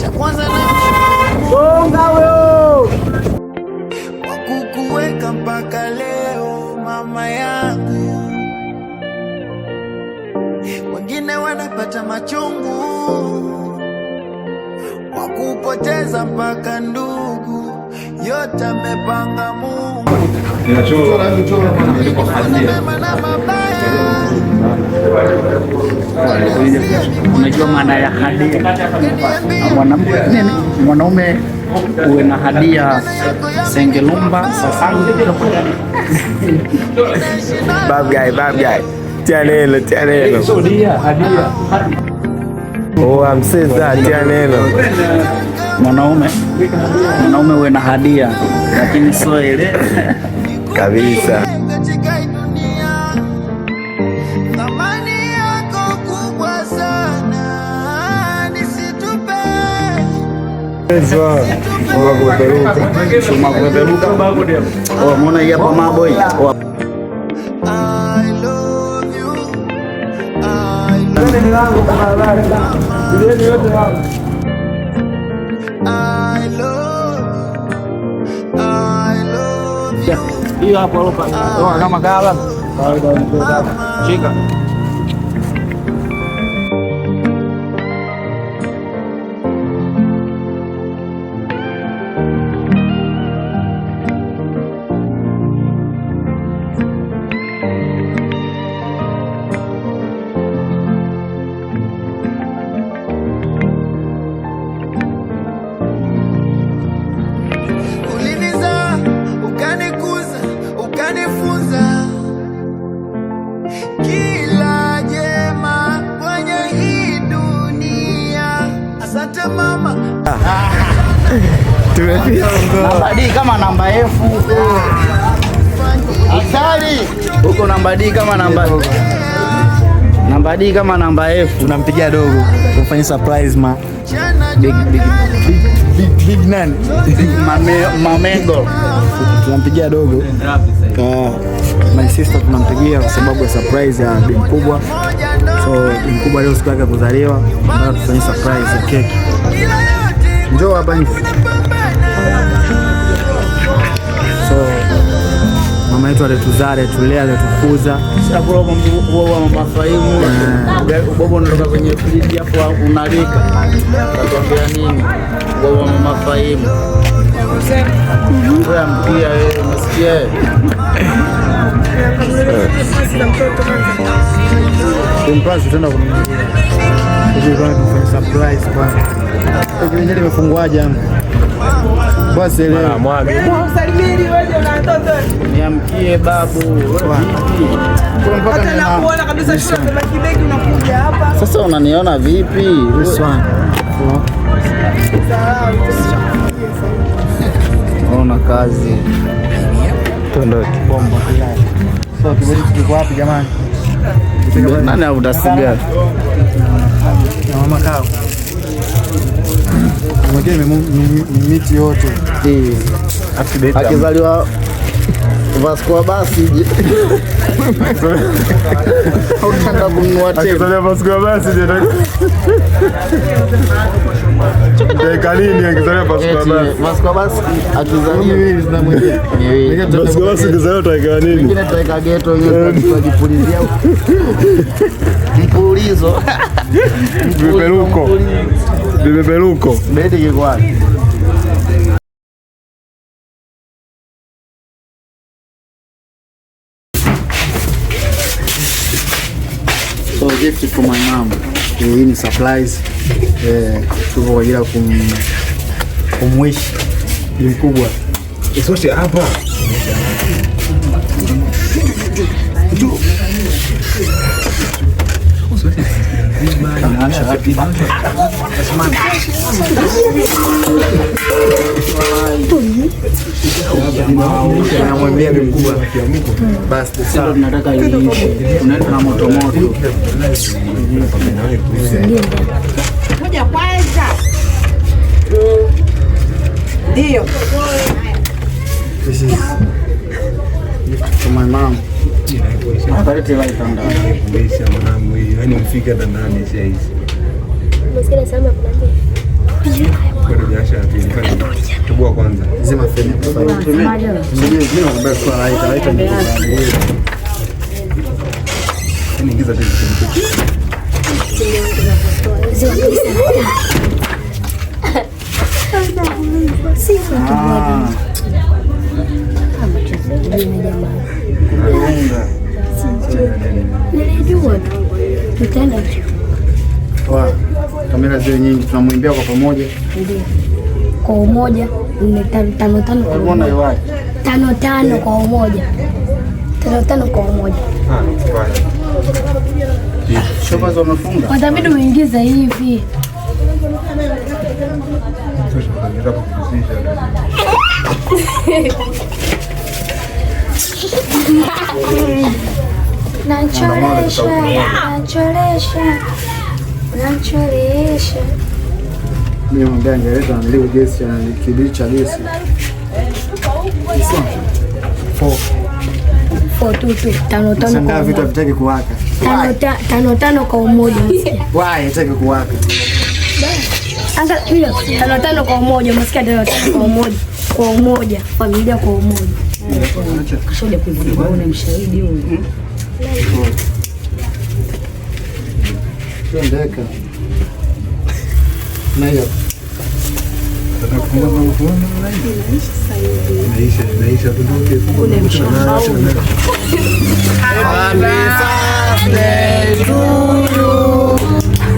Cha kwanza na kwa kukuweka mpaka leo mama yangu, wengine wanapata machungu kwa kupoteza mpaka ndugu, yote amepanga Mungu. Kuna mema na mabaya. Unajua maana ya hadia? Mwanamke nini? Mwanaume uwe na hadia sengelumba sasangu. Bad guy, bad guy. Tia neno, tia neno. Oh, mseza, tia neno. Mwanaume uwe na hadia, lakini sio ile Kabisa. Katika hii dunia thamani yako kubwa sana, nisitupe. Chuma kupeperuka. Oh, muona hii hapa maboy. Oh, I love you. I love I love I love you. Hiyo hapo alopa. Kama kala. Shika. Ulinizaa, ukanikuza, ukanifunza kila jema kwenye hii dunia. Asante mama. Tumefika. Namba D kama namba F huko. Hatari. Huko namba D kama namba D kama namba F. Tunampigia dogo kumfanyia surprise ma. Big big Big big big nani? Mamego. Tunampigia dogo. My sister tunampigia kwa sababu ya surprise ya bi mkubwa. So bi mkubwa leo siku yake ya kuzaliwa, nataka tufanye surprise ya keki. Njoo hapa hivi. So mama yetu alituzaa, alitulea, alitukuza. Bobo mafahimu. Bobo unatoka kwenye friji hapo unalika. Utatuambia nini? Bobo mafahimu. Wewe amkia wewe, umesikia wewe? Kumplasi tutaenda kununulia. Hivi kwanza tufanye surprise kwanza. Hivi lenyewe limefungwaje hapo? Basi leo. Niamkie babu. Wewe vipi? Kuna mpaka Hata nakuona kabisa shule unabeba kibegi unakuja hapa. Sasa unaniona vipi? This one. Ona kazi. Tuondoke. Bomba. So kiberiti kiko wapi jamani? Nani avuta sigara? Na mama kao. Mwingine miti yote. Akizaliwa Vasco basi utaka kununua tena. Akizaliwa Pascal basi je, dakika nini akizaliwa Pascal basi? Vasco basi akizaliwa Miwili zina mwingine. miwili. Pascal basi akizaliwa utawekewa nini? Mwingine tutaweka geto wenyewe tutajipulizia mpulizo. Vipeperuko. Vipeperuko. Beti kiko wapi? So gift for my mom. Hii ni surprise. Tupo kwa ajili ya kumwish bi mkubwa. Isoshe hapa. Namwambia bi mkubwa. Basi Sasa tunataka iishe. Tunaenda na moto moto. Moja kwanza. Ndio. This is Gift for my mom. Akalete light ndani. Kuisha mwanangu hiyo. Yaani mfike hata ndani sasa hizi. Maskini sana kuna nini? Kwa biashara pili. Tubua kwanza. Zima feni. Mimi nakwambia kwa light, light ni Yaani ingiza tu kitu. Zima kabisa. Si Ah, unga. nilijua tu. Tutaenda tu. Wa, kamera zile nyingi tunamwimbia kwa pamoja. Ndio. Kwa umoja ni tano tano tano kwa Unaona umoja. iwaje? Tano tano kwa umoja. Tano tano kwa umoja. Ah, fine. Shoppers wamefunga. Watabidi uingize hivi. Tosha kuingiza kuhusisha. Nachoresha, nachoresha, nachoresha. Mimi mwambia angeleta nilio gesi ya kibiri cha gesi. Four. Four, two, two. Tano tano Shangaa kwa vitu umoja. havitaki kuwaka. Tano tano tano kwa umoja. Why haitaki kuwaka? Anga bila tano tano kwa umoja, umesikia? Tano tano kwa umoja. Kwa umoja, familia kwa umoja. Kashakuja kuivuta wewe mshahidi huyu. Sio ndeka. Na hiyo. Inaisha, inaisha tutoke.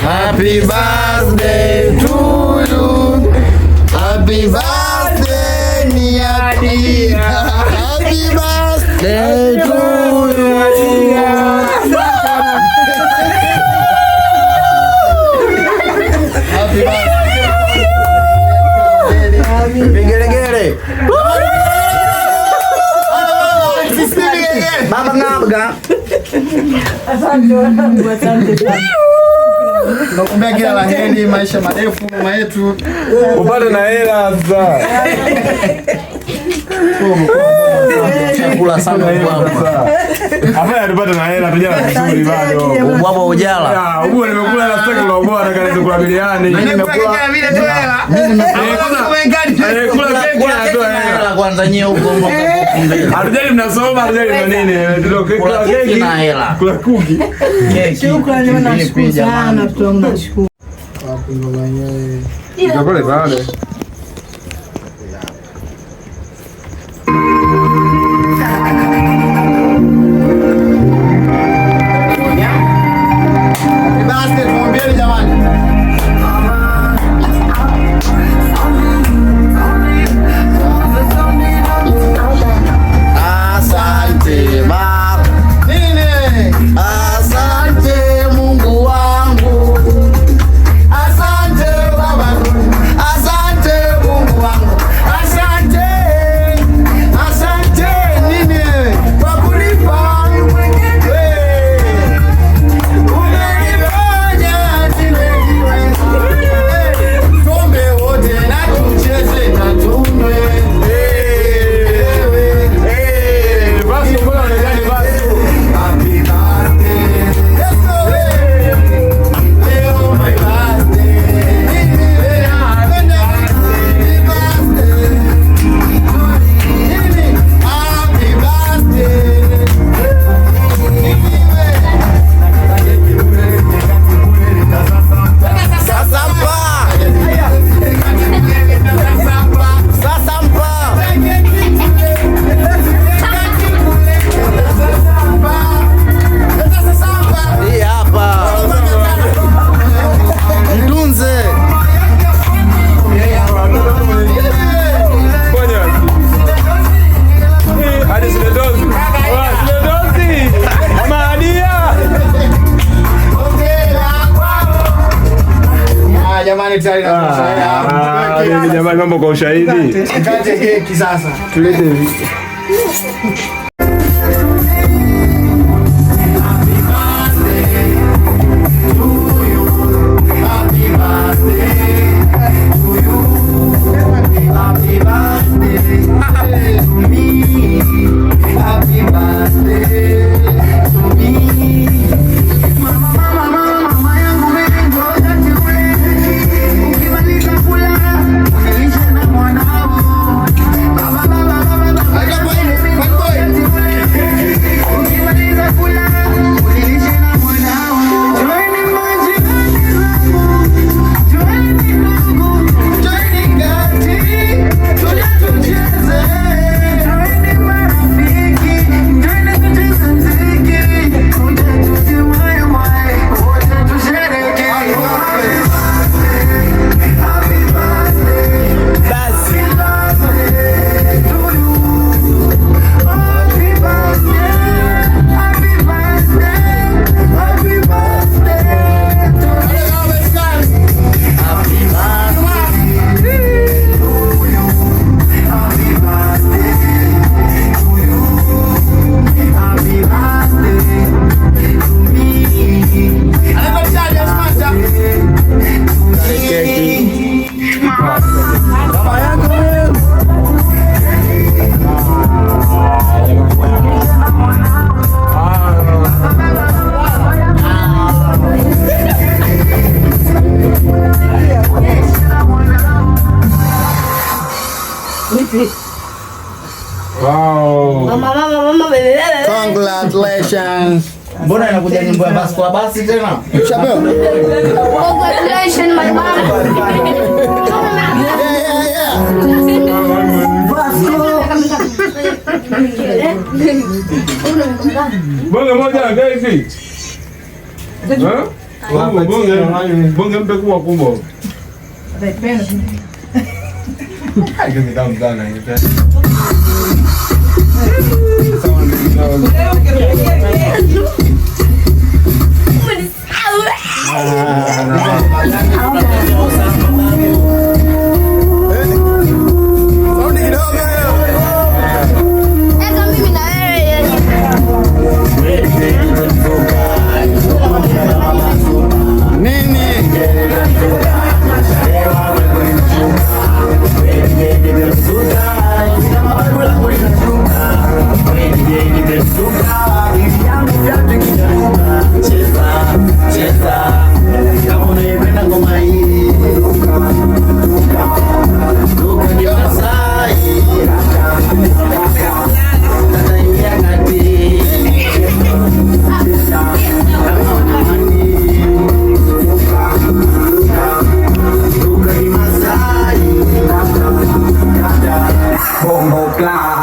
Happy birthday to you. Happy birthday Niatia. Happy birthday to you. Happy birthday. Vigelegele. Baba ngabga. Tunakuombea kila la heri, maisha marefu mama yetu. Upate na hela sasa. Chakula sana ubwabwa. Hapana, tupate na hela tujala vizuri bado. Ubwabwa ujala. Ah, ubwabwa nimekula na sitaki kula ubwabwa, nataka niweze kula biriani. Mimi nimekula Eh, kula keki natoa hela. kwanza nyewe huko mwaka 2000. Hatujali mnasoma, hatujali na nini. Kula Kula keki keki na hela. Kula kuki. Shukrani, nashukuru sana mtoto wangu, nashukuru. Wapi ngoma yenyewe? Ndio pale pale. Happy birthday tumwambieni jamani. Asante baba. Nini? Asante Mungu wangu. Asante baba. Asante Mungu wangu. Asante. Asante Nini wewe? kwa kunipa wewe. Umenifanya niwe Tuombe wote na tucheze na tunywe. Eh, basi mbona unajali basi? Happy birthday. Let's go. Leo my birthday. Happy birthday. Happy birthday. Sasa mpa. Sasa mpa. Hii hapa. Mtunze. Fanya. Eh, hadi siledozi. Wah, siledozi. Mama Adia. Ah, jamani tayari Ah, nini jamani, mambo kwa ushahidi. Kate keki sasa. Tulete hivi. Happy birthday to you. Happy birthday to me. Happy Congratulations. Mbona inakuja nyimbo ya basi kwa basi tena? Ushapewa? Congratulations my mom. Yeah. Bonge moja hivi. Eh? Bonge bonge mpe kubwa kubwa. Ataipenda. Keki tamu sana hii. Saundi kidogo. Eka mimi na wewe. Nini? Bombo Club.